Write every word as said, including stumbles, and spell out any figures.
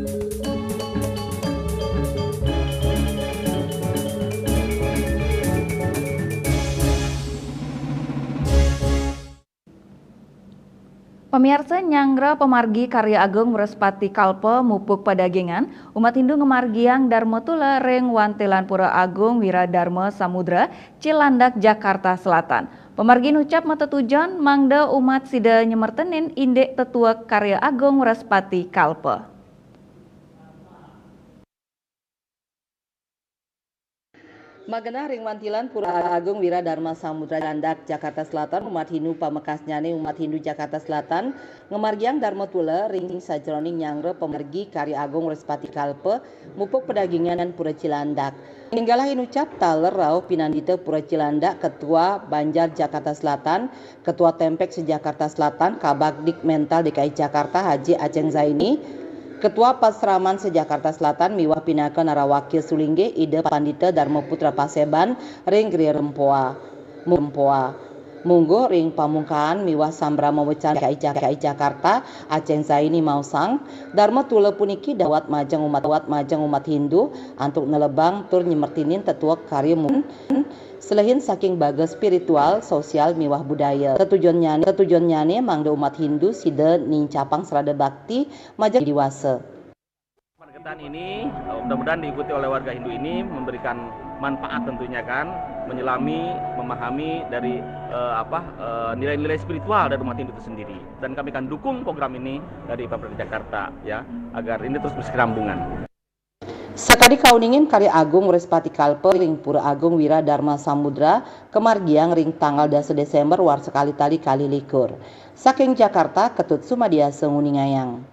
Pamiarsa, nyanggra pamargi Karya Agung Wrespati Kalpa mupuk padagingan, umat Hindu ngamargiang Darma Tula ring Wantilan Pura Agung Wiradarma Samudra, Cilandak, Jakarta Selatan. Pamargi nucap matetujon mangda umat sida nyemertenin indik tetuek Karya Agung Wrespati Kalpa. Magenah ring Wantilan Pura Agung Wiradarma Samudra Cilandak, Jakarta Selatan, umat Hindu pamekasnyane umat Hindu Jakarta Selatan ngamargiang Darma Tula ring sajeroning nyanggra pamargi Karya Agung Wrespati Kalpa mupuk padagingan Pura Cilandak. Ninggalah inucap taler rauh pinandita Pura Cilandak, Ketua Banjar Jakarta Selatan, Ketua Tempek se-Jakarta Selatan, Kabag Dik Mental D K I Jakarta Haji Aceng Zaini, Ketua Pasraman se-Jakarta Selatan miwah pinaka narawakya sulinggih Ida Pandita Darma Putra Paseban ring Griya Rempoa. Rempoa. Mungguh ring pamungkaan miwah sambrama wecan D K I Jakarta, Aceng Zaini maosang, Darma Tula puniki dawat majeng umat, dawat majeng umat Hindu antuk nelebang tur nyemertinin tetuek karya mu-, selehin saking baga spiritual, sosial, miwah budaya. Tetujonnyane, tetujonnyane mangda umat Hindu sida nincapang srada bakti majeng diwasa. Kegiatan ini, eh, mudah-mudahan diikuti oleh warga Hindu ini, memberikan manfaat tentunya, kan, menyelami, memahami dari, eh, apa, eh, nilai-nilai spiritual dari umat Hindu itu sendiri. Dan kami akan dukung program ini dari Pemprov Jakarta, ya, agar ini terus berkesinambungan. Sakadi kauningin Karya Agung Wrespati Kalpa ring Pura Agung Wira Dharma Samudra kamargiang ring tanggal dasa Desember warsa kalih tali kalih likur. Saking Jakarta, Ketut Sumadiasa nguningayang.